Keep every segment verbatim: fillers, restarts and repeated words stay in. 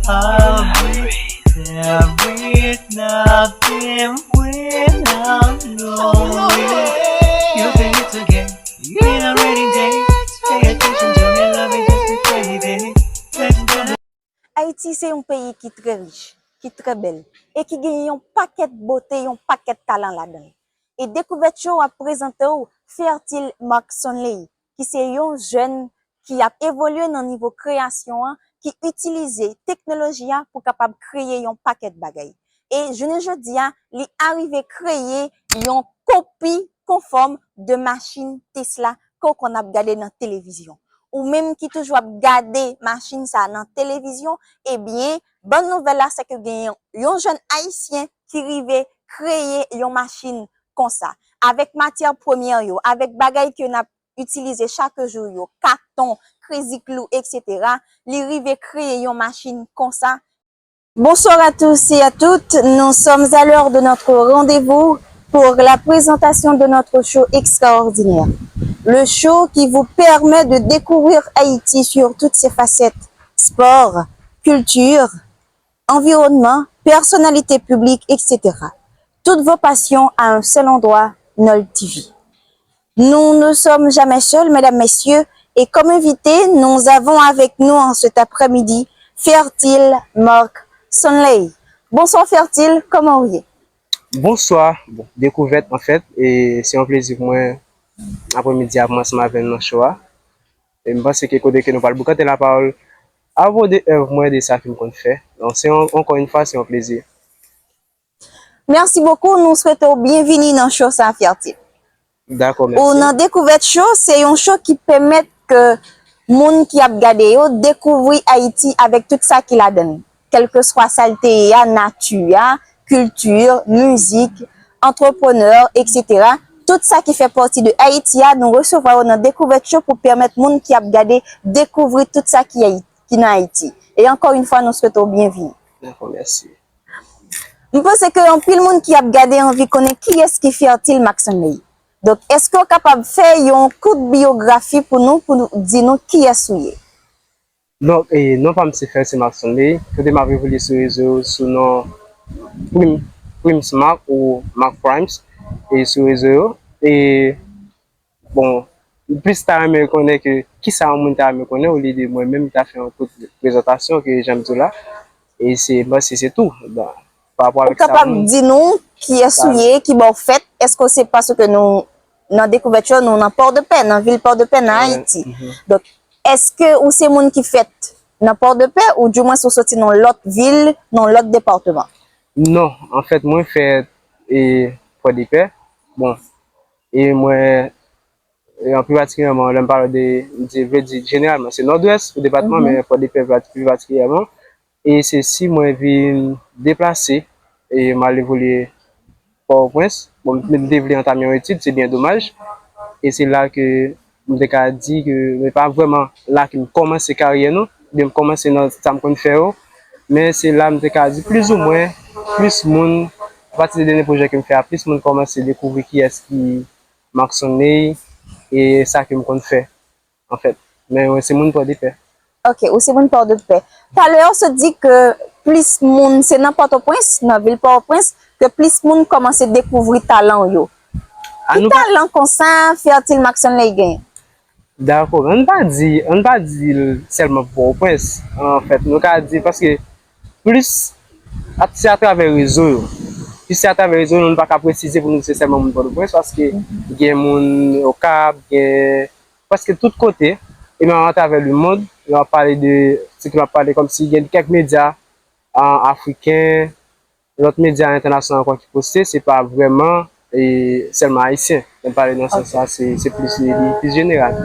I'll breathe, I'll breathe nothing when I'm lonely. You can get together in a rainy day. Pay attention to me, love it, just be crazy. Ladies and gentlemen, Ayiti se yon peyi ki trè rich, ki trè bèl, e ki gen yon pakèt bote, yon pakèt talan ladan l. E Dekouvèt Show ap prezante w Fertile Marc Sonley, ki se yon jèn ki ap evolye nan nivo kreyasyon an, ki itilize teknoloji a pou kapab kreye yon pakèt bagay. E jounen jodi a, li arive kreye yon kopi konfòm de machin Tesla ke w konn ap gade nan televizyon. Ou menm ki toujou ap gade machin sa a nan televizyon, ebyen, bòn nouvèl la se ke gen yon, yon jèn ayisyen ki rive kreye yon machin konsa. Avèk matyè premyè yo, avèk bagay ke n ap itilize chak jou yo, katon, crazy glue, et cetera, li rive kreye yon machin konsa. Bonsoir à tous et à toutes. Nous sommes à l'heure de notre rendez-vous pour la présentation de notre show extraordinaire. Le show qui vous permet de découvrir Haïti sur toutes ses facettes, sport, culture, environnement, personnalité publique, et cetera. Toutes vos passions à un seul endroit, Nol T V. Nous ne sommes jamais seuls, mesdames, messieurs, et comme invité, nous avons avec nous en cet après-midi Fertile Marc Sonley. Bonsoir Fertile, kòman w ye? Bonswa. Bon, Dekouvèt, anfèt, e se yon plezi pou mwen aprèmidi a pou mwen ansanm avè nou nan show a. E m panse ke kote ke nou pral boukante lapawòl apwopo de èv mwen, de sa ke m konn fè. Donk, se yon, encore une fois, se yon plezi. Merci beaucoup. Nou swete w byenvini nan show sa a, Fertile. Dakò, mèsi. Ou nan Dekouvèt Show, se yon show ki pèmèt ke moun ki ap gade yo dekouvri Ayiti avèk tout sa ki ladan l. Kèlkeswa sa l te ye a, nati a, kilti, mizik, antreprenè, et cetera. Tout sa ki fè pati de Ayiti a, nou resevwa yo nan Dekouvèt Show pou pèmèt moun ki ap gade dekouvri tout sa ki Ayi-, ki nan Ayiti. E encore une fois, nou swete w byenvini. Dakò, mèsi. M panse ke anpil moun ki ap gade anvi konnen kiyès ki Fertile Marc Sonley. Donk, èske w kapab fè yon kout biyografi pou nou, pou nou di nou kiyès ou ye? Donk, e, non pa m se Fertile Marc Sonley. Kote m ap evolye sou rezo yo sou non Prim, Prims Marc ou Marc Prims, e sou rezo yo. E, bon, m plis ta renmen konnen ke kisa yon moun ta renmen konnen olye de mwen menm ta fè yon kout prezantasyon ke jan m di w la. E se, bon, se, se tou. Bon, pa rapò avèk sa, kapab di nou kiyès ou ye, ki bò w fèt? Èske se paske nou nan Dekouvèt Show, nou nan Pòdepè, nan vil Pòdepè, nan Ayiti? Donk, èske ou se moun ki fèt nan Pòdepè, oudimwens ou soti nan lòt vil, nan lòt depatman? Non, anfèt, mwen fèt, e, Pòdepè. Bon, e mwen, e, an pi patikilyèman, lè m pale de, m di, vle di jeneralman, se Nòdwès, depatman, men Pòdepè pati-, pi patikilyèman. E se si mwen vin deplase, e m al evolye Pòtoprens. Bon, m te vle antame yon etid, se byen domaj. E se la ke m te ka di ke, men pa vrèman la ke m kòmanse karyè non, oubyen m kòmanse nan sa m konn fè yo. Men se la m te ka di plizoumwen, plis moun, apati de dènye pwojè ke m fè a, plis moun kòmanse dekouvri kiyès ki Marc Sonley e sa ke m konn fè, anfèt. Men mwen se moun Pòdepè. Ok, ou se moun Pòdepè. Talè w sot di ke plis moun, se nan Pòtoprens, nan vil Pòtoprens, ke plis moun kòmanse dekouvri talan w yo. Ki talan konsa Fertile Marc Sonley genyen? Dakò, ann pa di, ann pa di l sèlman pou Pòtoprens, anfèt, nou ka di, paske plis, a, se atravè rezo yo. Plis se atravè rezo yo, nou pa ka presize pou nou di se sèlman moun Pòtoprens, paske gen moun Okap, gen prèske tout kote, e menm atravè lemonn, lè w ap pale de, sitou lè w ap pale kòmsi gen kèk medya, a, afriken, lòt medya entènasyonal ankò ki poste, se pa vrèman, e, sèlman ayisyen. Lè m pale nan sans sa, se, se plis, li, li plis jeneral.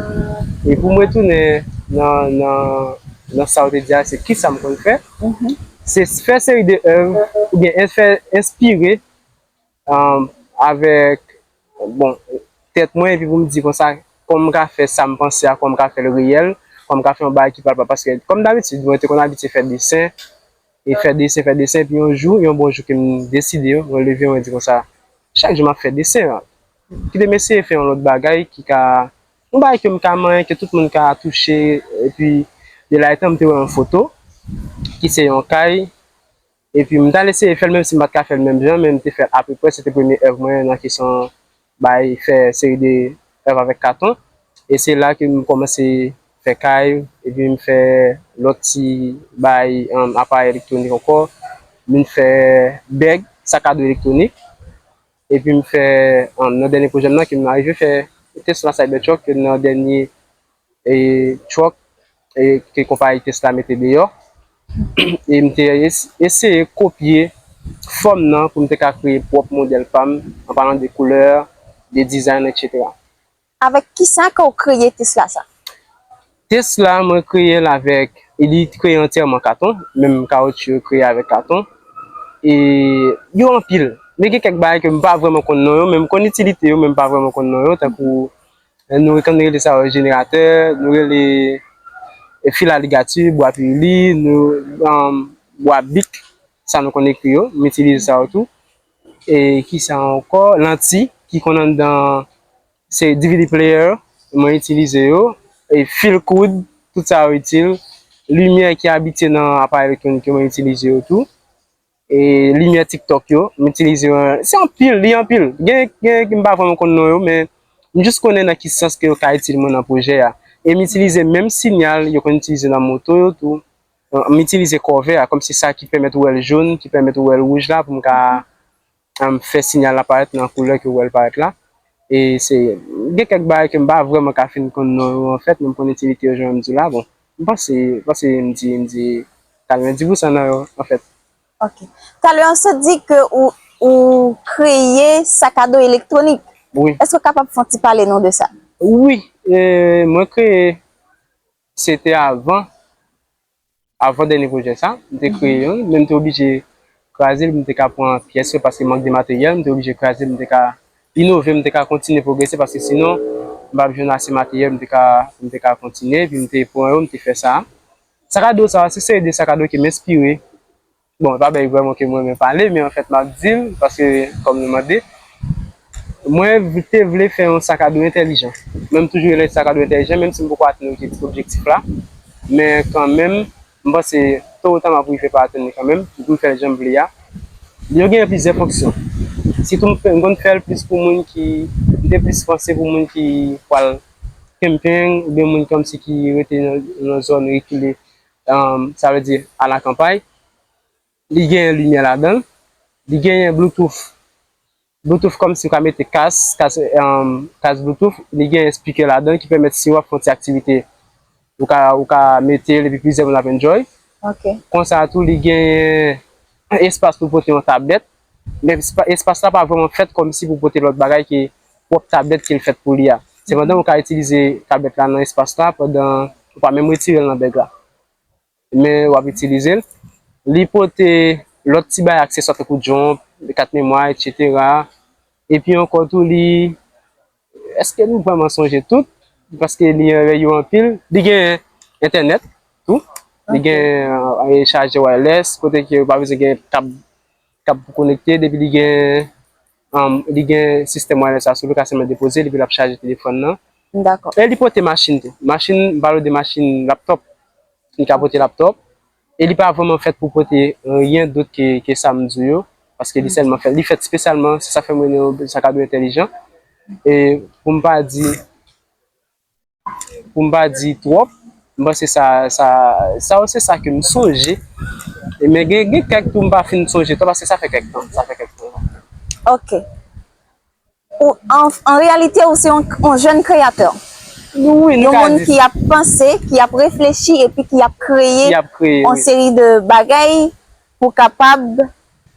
E pou m retounen nan, nan, nan sa w te di a, se kisa m konn fè? Se fè seri de èv, oubyen en-, fè enspire, um, avèk, bon, tèt mwen, epi pou m di konsa, kòman m ka fè sa m panse a, kòman m ka fè l reyèl, kòman m ka fè yon bagay ki palpab. Paske, kòm dabitid, mwen te konn abitye fè desen, e fè desen, fè desen, epi yon jou, yon bon jou ke m deside, mwen leve, mwen di konsa, chak jou m ap fè desen, kite m eseye fè yon lòt bagay ki ka, yon bagay ke m ka manyen, ke tout moun ka touche, epi de la etan m te wè yon foto, ki se yon kay. Epi m t al eseye fè l, menm si m pa t ka fè l menm jan, men m te fè l apeprè. Se te premye èv mwen nan kesyon bay fè seri de èv avèk katon. E se la ke m kòmanse fè kay, epi m fè lòt ti bay, um, aparèy elektwonik ankò. M vin fè bèg, sakado elektwonik. Epi m fè, um, nan dènye pwojè m nan, ke m arive fè Tesla Cybertruck, ke nan dènye e, truck, e, ke konpayi Tesla mete deyò. E m te es- eseye kopye fòm nan pou m te ka kreye pwòp modèl pa m, an palan de koulè, de design, et cetera. Avèk kisa ke w kreye Tesla sa? Tesla, mwen kreye l avèk, e li kreye antyèman katon, menm kawotchou yo kreye avèk katon. E yo anpil. Men gen kèk bagay ke m pa vrèman konn non yo, men m konn itilite yo, men m pa vrèman konn non yo, tankou, e, nou konn rele sa yo jeneratè, nou rele, e, fil aligati, bwa pirili, nou, um, bwa bik, sa nou konn ekri yo, m itilize sa yo tou. E kisa ankò? Lanti ki konn anndan, se D V D player, mwen itilize yo. E fil koud, tout sa yo itil. Limyè ki abitye nan aparèy elektwonik yo, mwen itilize yo tou. E limyè TikTok yo, m itilize yo. Se anpil, li anpil. Gen, gen, m pa vrèman konn non yo, men m jis konnen nan ki sans ke yo ka itil mwen nan pwojè a. E m itilize menm sinyal yo konn itilize nan moto yo tou. M itilize kòve a, kòmsi sa ki pèmèt ou wè l jòn, ki pèmèt ou wè l wouj la, pou m ka, um, fè sinyal la parèt nan koulè ke w wè l parèt la. E se, gen kèk bagay ke m pa vrèman ka fin konn non yo, anfèt, men m konn itilite yo, jan m di w la. Bon, m panse, m panse m di, m di katrevendi pousan nan yo, anfèt. Ok. Talè w sot di ke ou, ou kreye sakado elektwonik. Wi. Èske w kapab fè yon ti pale nou de sa? Wi, e, mwen kreye, se te avan, avan dènye pwojè sa, m te kreye yon, men m te oblije kraze l pou m te ka pran pyès yo, paske mank de materyèl, m te oblije kraze l pou m te ka inove, m te ka kontinye pwogrese, paske sinon, m p ap jwenn ase materyèl, m te ka, m te ka kontinye, epi m te pran yo, m te fè sa. Sakado sa, se seri de sakado ke m enspire. Bon, e pa bagay vrèman ke mwen renmen pale, men anfèt, m ap di l, paske, kòm nou mande, mwen v- te vle fè yon sakado entèlijan. Mwen, m toujou rele sakado entèlijan, menm si m poko atenn objektif, objektif la. Men kanmenm, m panse, to ou ta, m ap rive pa atenn li kanmenm, m fè l jan m vle a. Yo gen plizyè fonksyon. Sitou, m fè, m konn fè l plis pou moun ki, m te plis panse pou moun ki pral camping, oubyen moun kòmsi ki rete nan, nan zòn rekile, um, sa vle di, a la campagne. Li gen limyè ladan l. Li genyen Bluetooth. Bluetooth kòmsi ou ka mete kas, kas, um, kas Bluetooth. Li gen speaker ladan ki pèmèt si w ap fè yon ti aktivite, ou ka, ou ka mete l epi plizyè moun ap enjoy. Ok. Konsa tou, li genyen espas pou pote yon tablèt. Men espa- espas la pa vrèman fèt kòmsi pou pote lòt bagay ke pwòp tablèt ke l fèt pou li a. Sepandan, ou ka itilize tablèt la nan espas la pandan ou pa menm retire l nan bèg la. Men w ap itilize l. Li pote lòt ti bagay akseswa tankou jwonp, kat memwa, etsetera. Epi ankò tou, li, èske nou vrèman sonje tout? Paske li, yo anpil. Li gen entènèt tou. Li gen, e, chajè wireless, kote ke ou pa bezwen gen kab, kab pou konekte, depi li gen, um, li gen sistèm wireless la sou li, ou ka sèlman depoze l, epi l ap chaje telefòn nan. Dakò. E li pote machin tou. Machin, m pale de machin laptop. Li ka pote laptop. E li pa vrèman fèt pou pote anyen dòt ke, ke sa m di w yo. Paske li sèlman fèt, li fèt espesyalman, se sa fè m rele l sakado entèlijan. E pou m pa di, pou m pa di twòp, m panse sa, sa, sa yo se sa ke m sonje. E men gen, gen kèk tou m pa fin sonje twòp, paske sa fè kèk tan, sa fè kèk tan. Ok. Ou, an, an reyalite, ou se yon, yon jèn kreyatè. Wi, nou Yon ka moun di ki ap panse, ki ap reflechi epi ki ap kreye ki ap kreye, yon wi. Seri de bagay pou kapab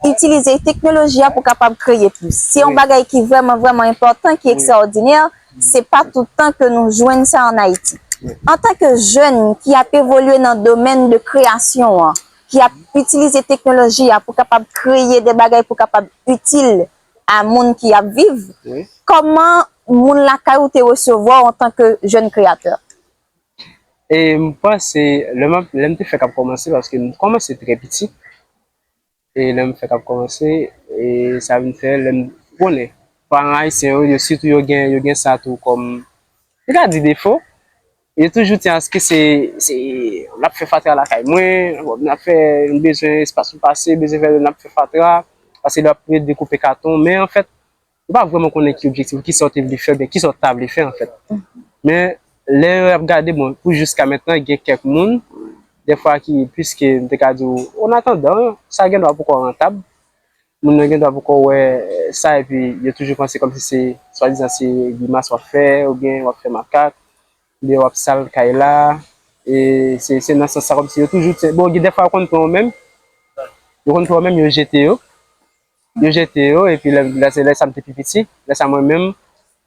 itilize teknoloji a pou kapab kreye plis. Se yon Wi. Bagay ki vrèman, vrèman enpòtan, ki Wi. Ekstraòdinè. Se pa tout tan ke nou jwenn sa an Ayiti. Wi. Antanke jèn ki ap evolye nan domèn de kreyasyon an, ki ap itilize teknoloji a pou kapab kreye de bagay pou kapab itil a moun ki ap viv, Wi. Kòman moun lakay ou te resevwa w antanke jèn kreyatè? E m panse, lè m ap- lè m te fèk ap kòmanse, paske m kòmanse trè piti. E lè m fèk ap kòmanse, e sa vin fè, lè m konnen, paran ayisyen yo, yo sitou yo gen, yo gen sa tou kòm, m ka di defo, Yo toujou di aske se, se, l ap fè fatra lakay mwen, l ap fè, m bezwen espas pou pase, bezwen fè, l ap fè fatra, paske l ap dekoupe katon. Men anfèt, yo pa vrèman konnen ki objektif, kisa w te vle fè, oubyen kisa w ta vle fè, anfèt. Men, lè y ap gade, bon, pou jiska mentnan, gen kèk moun, dèfwa ki, piske m te ka di w, an atandan, sa gen dwa poko rantab, moun nan gen dwa poko wè sa, epi yo toujou panse kòmsi se, swadizan se grimas w ap fè, oubyen w ap fè makak, oubyen w ap sal kay la, e se, se nan sans sa, kòmsi yo toujou, bon, gen dèfwa yo konn pran w menm, yo konn pran w menm, yo jete yo, yo jete yo, epi lè, lè, se lè sa m te pi piti, lè sa mwen menm,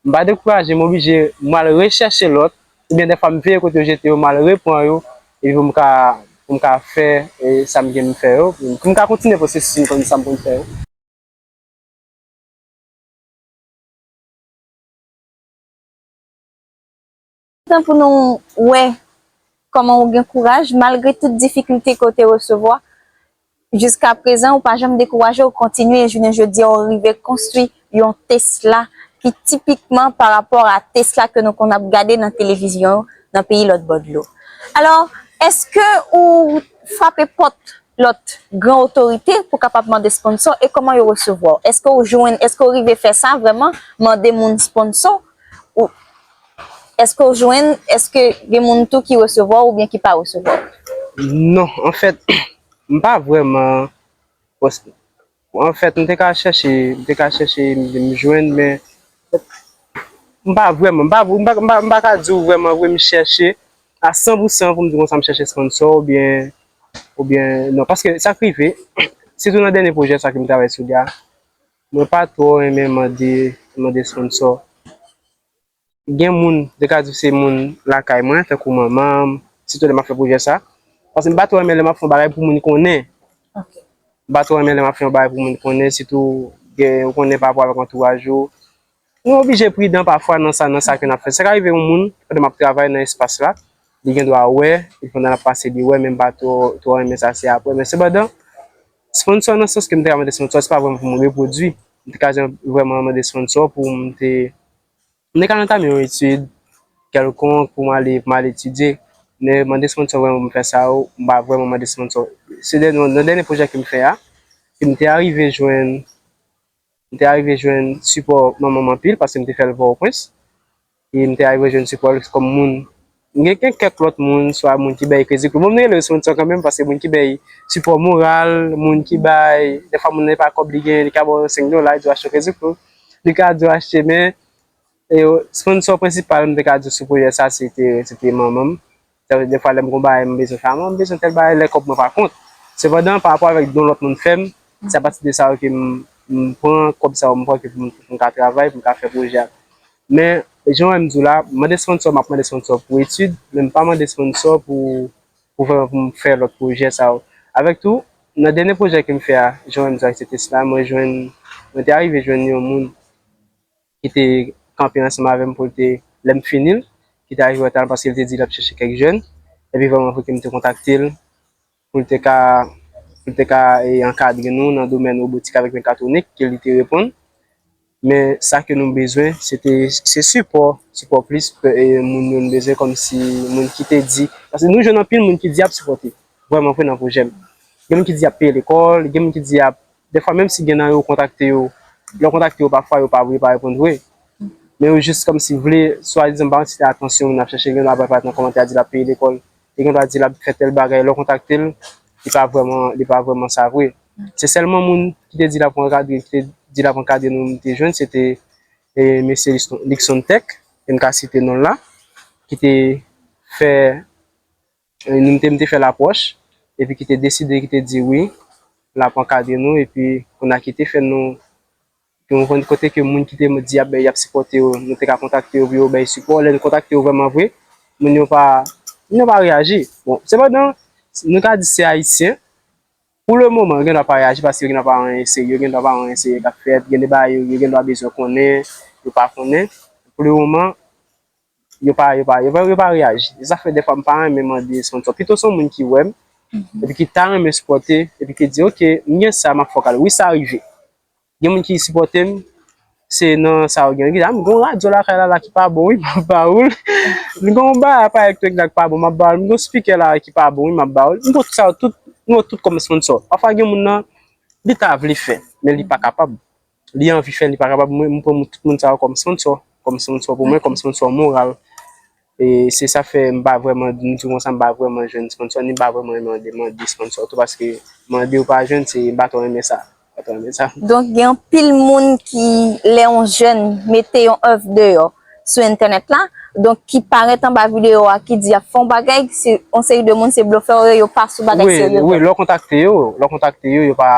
m pa dekouraje, m oblije, m al rechèche lòt, oubyen dèfwa m veye kote yo jete yo, m al repran yo, epi pou m ka, pou m ka fè, e, sa m gen m fè yo, pou m ka kontinye pwosesis m konn sa m konn fè yo. Tan pou nou wè kòman ou gen kouraj, malgre tout difikilte ke w te resevwa, jiska prezan, ou pa janm dekouraje, ou kontinye, e jounen jodi a, ou rive konstwi yon Tesla ki tipikman pa rapò a Tesla ke nou konn ap gade nan televizyon nan peyi lòt bò dlo. Alò, èske ou frape pòt lòt gran otorite pou kapab mande sponsò e kòman yo resevwa w? Èske ou jwenn, èske ou rive fè sa vrèman, mande moun sponsò? Ou, èske ou jwenn, èske gen moun tou ki resevwa w oubyen ki pa resevwa w? Non, anfèt, m pa vrèman, anfèt, m te ka chèche, m te ka chèche, m, m jwenn, men m pa vrèman, m pa, m pa, m pa, m pa ka di w vrèman vre m chèche a san pou san pou m di konsa m chèche sponsò oubyen, oubyen non. Paske sa k rive, sitou nan dènye pwojè sa ke m travay sou li a, mwen pa twò renmen mande, mande sponsò. Gen moun, m te ka di w se moun lakay mwen, tankou manman m, sitou lè m ap fè pwojè sa. Paske m pa twò renmen lè m ap fè yon bagay pou moun konnen. M pa twò renmen lè m ap fè yon bagay pou moun konnen, sitou gen, ou konnen pa rapò avèk antouraj ou. Nou oblije pridan pafwa nan sa, nan sa ke n ap fè. Sa ka rive yon moun, pandan m ap travay nan espas la, li gen dwa wè, epi pandan l ap pase li wè, men m pa twò, twò renmen sa, se apre. Men sepandan, sponsò nan sans ke m te ka mande sponsò, se pa vrèman pou m repwodui. M te ka jan vrèman mande sponsò pou m te, m te ka antame yon etid kèlkonk pou m ale, pou m ale etidye. Men mande sponsò vrèman pou m fè sa yo, m pa vrèman mande sponsò. Se dènye, nan dènye pwojè ke m fè a, ke m te arive jwenn, m te arive jwenn sipò manman m anpil, paske m te fè l Pòtoprens. E m te arive jwenn sipò l kòm moun. M gen, gen kèk lòt moun, swa moun ki bay kredit pou mwen, m rele yo sponsò kanmenm, paske moun ki bay sipò moral, moun ki bay, dèfwa moun nan e pa kòb li genyen, li ka ba w senk dola, li di w achte yon kredit pou, li ka di w achte, men, e, sponsò prensipal, m te ka di w sou pwojè sa, se te, se te manman m. Sa vle di, dèfwa, lè m gon bagay, m bezwen fè a, m bezwen tèl bagay, lè kòb mwen pa kont. Sepandan, pa rapò avèk don lòt moun fè m, se apati de sa yo ke m, m pran kòb sa yo, m pran ke pou m, pou m ka travay, pou m ka fè pwojè a. Men, jan w wè m di w la, m mande sponsò, m ap mande sponsò pou etid, men m pa mande sponsò pou, pou fè, pou m fè lòt pwojè sa yo. Avèk tou, nan dènye pwojè ke m fè a, jan w wè m di w ak se Tesla, mwen jwenn, mwen te arive jwenn yon moun ki te kanpe ansanm avè m pou l te, lè m fini l, ki te arive antan l paske l te di l ap chèche kèk jèn. Epi vrèman vre ke m te kontakte l, pou l te ka, pou l te ka, e, ankadre nou nan domèn wobotik avèk mekatronik, ke li te reponn. Men sa ke nou bezwen, se te, se sipò, sipò plis, e, moun yo nou bezwen kòmsi moun ki te di, paske nou jwenn anpil moun ki di y ap sipòte, vrèman vre nan pwojè m. Gen moun ki di y ap peye lekòl, gen moun ki di y ap, dèfwa menm si gen nan yo kontakte yo, lè w kontakte yo pafwa yo pa vle, pa reponn vre. Men yo jis kòmsi vle, swadizan, ba yon ti atansyon, moun ap chèche, gen dwa parèt nan kòmantè a di l ap peye lekòl, li gen dwa di l ap fè tèl bagay, lè w kontakte l, li pa vrèman, li pa vrèman sa vre. Se sèlman moun ki te di l ap ankadre, ki te di l ap ankadre nou, m te jwenn, se te, e, mesye Lixon, Lixon Tech, e m ka site non l la, ki te fè, e, nou, m te, m te fè lapwòch, epi ki te deside, ki te di wi, l ap ankadre nou, epi kounye a ki te fè nou, ke nou konn kote ke moun ki te di y ap bay, y ap sipòte yo, nou te ka kontakte yo pou yo bay sipò. Lè nou kontakte yo vrèman vre, moun yo pa, moun yo pa reyaji. Bon, sepandan, nou ka di se Ayisyen, pou le moman, yo gen dwa pa reyaji paske yo gen dwa pa anyen serye, yo gen dwa pa anyen serye k ap fèt, gen de bagay yo, yo gen dwa bezwen konnen, yo pa konnen. Pou le moman, yo pa, yo pa, yo pa, yo pa reyaji. E sa fè dèfwa m pa renmen mande sponsò. Pito se yon moun ki wè m, epi ki ta renmen sipòte, epi ki di, oke, m gen sa, m ap fè w kado. Wi, sa rive. Gen moun ki sipòte m, Se nan sa yo gen. Li di, "Ah, m gen yon radyo lakay la, la ki pa bon, wi, m ap ba ou l. M gen yon bagay aparèy elektwonik la ki pa bon, m ap ba ou l. M gen yon spikè la ki pa bon, wi, m ap ba ou l." M pran tout sa yo, tout, m pran tout kòm sponsor. Pafwa gen moun nan, li ta vle fè, men li pa kapab. Li anvi fè, li pa kapab. Mwen, m pran tout moun sa yo kòm sponsor, kòm sponsor pou mwen, kòm sponsor moral. E se sa fè m pa vrèman, m di konsa, m pa vrèman jwenn sponsor, ni m pa vrèman renmen mande, mande sponsor tou, paske mande ou pa jwenn, se m pa twò renmen sa. M pa twò renmen sa. Donk, gen anpil moun ki, lè yon jèn mete yon èv deyò sou entènèt la, donk, ki parèt anba videyo a, ki di y ap fè yon bagay, se yon seri de moun, se blofè yo ye, yo pa sou bagay serye vre. Wi, lè w kontakte yo, lè w kontakte yo, yo pa,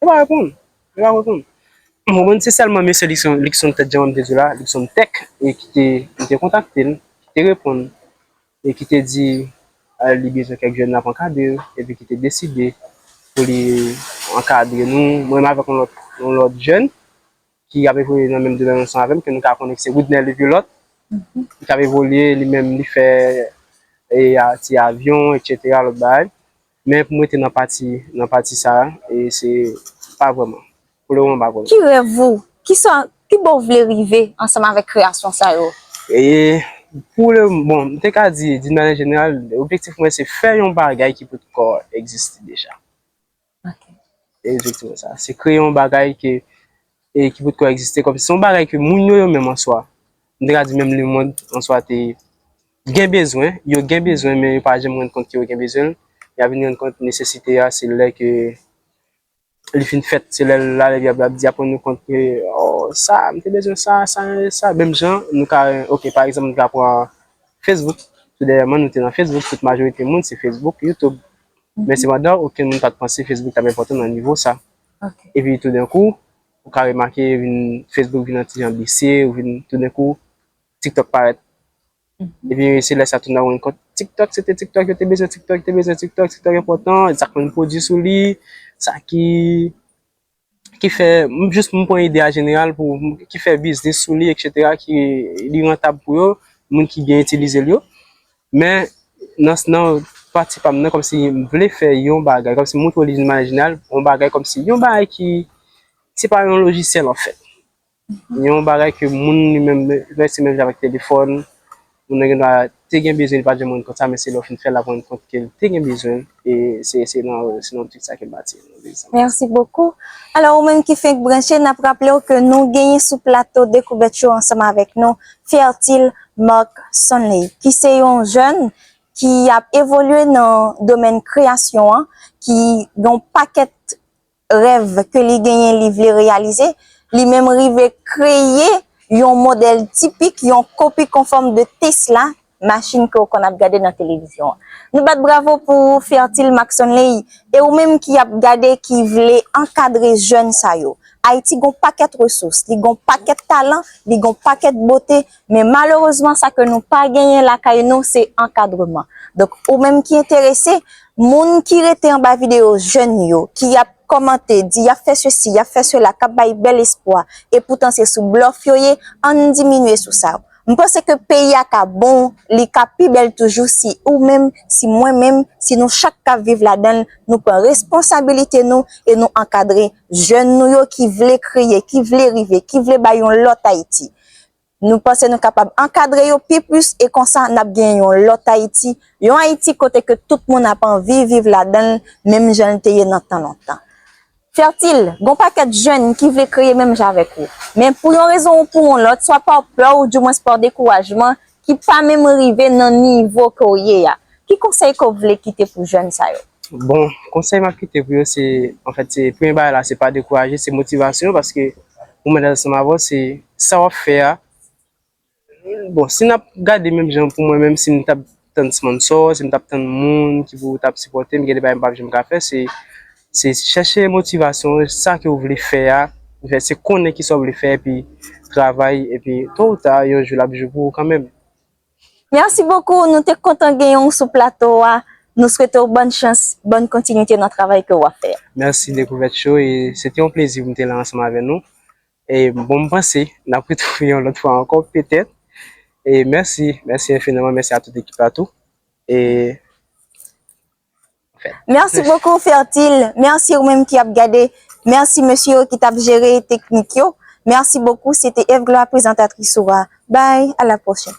yo pa reponn. Yo pa reponn. Ou konprann, se sèlman mesye Luckson, Luckson Tech, jan m te di w la, Luckson Tech, e ki te, ki te kontakte l, ki te reponn, e ki te di, a, li bezwen kèk jèn l ap ankadre, epi ki te deside pou li ankadre nou, mwen menm avèk yon lòt, yon lòt jèn, ki ap evolye nan menm domèn ansanm avè m, ke nou ka konnen ki se Widner Levilot, ki ap evolye, li menm, li fè, e, a, ti avyon, etsetera, lòt bagay. Men pou m rete nan pati, nan pati sa a, e se pa vrèman. Pou le moman, pa vrèman. Ki rèv ou? Ki sa, ki bò w vle rive ansanm avèk kreyasyon sa yo? E pou le, bon, m te ka di, d'une manière générale, objektif mwen se fè yon bagay ki potkò egziste deja. Ok. E objektif mwen sa. Se kreye yon bagay ke, e ki potkò egziste kòmsi se yon bagay ke moun yo, yo menm an swa, m te ka di menm lemonn an swa te gen bezwen, yo gen bezwen, men yo pa janm rann kont ke yo gen bezwen l. Y a vin rann kont nesesite a, se lè ke li fin fèt, se lè l ale, y ap, y ap di, ap rann nou kont ke, oh, sa, m te bezwen sa, sa, sa. Menm jan, nou ka, ok, pa egzanp, nou ka pran Facebook. Tou dèyèman, nou te nan Facebook, tout majorite moun, se Facebook, YouTube. Men sepandan, okenn moun pa t panse Facebook t ap enpòtan nan nivo sa. Ok. Epi toudenkou, ou ka remake, vin, Facebook vin yon ti jan bese, ou vin, toudenkou, TikTok parèt. Epi se lè sa tou n a rann kont TikTok, se te TikTok, yo te bezwen TikTok, yo te bezwen TikTok, TikTok enpòtan, e sa k konn pwodui sou li, sa ki, ki fè, m jis m pran ide a jeneral pou, ki fè biznis sou li, etsetera, ki li rantab pou yo, moun ki byen itilize l yo. Men, nan, nan pati pa m nan, kòmsi m vle fè yon bagay, kòmsi m montre w li d'une manière générale, yon bagay kòmsi, yon bagay ki, se pa yon lojisyèl, anfèt. Yon bagay ke moun li menm, lè se menm jan avèk telefòn, moun nan gen dwa te gen bezwen, li pa t janm rann kont sa, men se lè w fin fè l, l ap rann kont ke l te gen bezwen, e se, se nan, se nan optik sa ke m pati nan biznis sa. Merci beaucoup. Alò, ou menm ki fenk branche, n ap raple w ke nou genyen sou plato Dekouvèt Show ansanm avèk nou, Fertile Marc Sonley, ki se yon jèn ki ap evolye nan domèn kreyasyon an, ki gen yon pakèt rèv ke li genyen, li vle reyalize, li menm rive kreye yon modèl tipik, yon kopi konfòm de Tesla, machin ke w konn ap gade nan televizyon an. Nou bat bravo pou Fertile Marc Sonley, e ou menm ki ap gade, ki vle ankadre jèn sa yo. Ayiti gon pakèt resous, li gon pakèt talan, li gon pakèt bote, men malerezman sa ke nou pa genyen lakay nou, se ankadreman. Donk, ou menm ki enterese, moun ki rete anba videyo, jèn yo, ki ap kòmante, di y ap fè sesi, y ap fè sela, k ap bay bèl espwa, e poutan se sou blòf yo ye, ann diminye sou sa. M panse ke peyi a ka bon, li ka pi bèl toujou si ou menm, si mwen menm, si nou chak k ap viv ladan l, nou pran responsabilite nou e nou ankadre jèn nou yo ki vle kreye, ki vle rive, ki vle bay yon lòt Ayiti. Nou panse nou kapab ankadre yo pi plis e konsa n ap gen yon lòt Ayiti, yon Ayiti kote ke tout moun ap anvi viv ladan l, menm jan l te ye nan tan lontan. Fertile, gon pakèt jèn ki vle kreye menm jan avèk ou. Men pou yon rezon ou pou yon lòt, swa pa pè oudimwens pa dekourajman, ki pa menm rive nan nivo ke w ye a. Ki konsèy ke w vle kite pou jèn sa yo? Bon, konsèy m ap kite pou yo, se, anfèt, se premye bagay la, se pa dekouraje, se motivasyon, paske ou mèt ansanm avè w, se sa w ap fè a, bon, si n ap gade menm jan pou mwen menm, si m t ap tann sponsor, si m t ap tann moun ki pou t ap sipòte m, gen de bagay m p ap janm ka fè, se, se chèche motivasyon, sa ke w vle fè a, se konnen kisa w vle fè, epi travay, epi to ou ta, yon jou l ap jou pou ou kanmenm. Merci beaucoup, nou te kontan genyen w sou plato a. Nou swete w bòn chans, bòn kontinite nan travay ke w ap fè a. Mèsi Dekouvèt Show, e se te yon plezi pou m te la ansanm avè nou. E bon, m panse n ap retwouve yon lòt fwa ankò, petèt. E mèsi, mèsi enfiniman, mèsi a tout ekip la tou. E, anfèt. Mèsi bokou, Fertile. Mèsi ou menm ki ap gade. Mèsi mesye yo ki t ap jere teknik yo. Merci beaucoup, c'était Eve Gloire, prezantatris ou a. Bye, à la prochaine.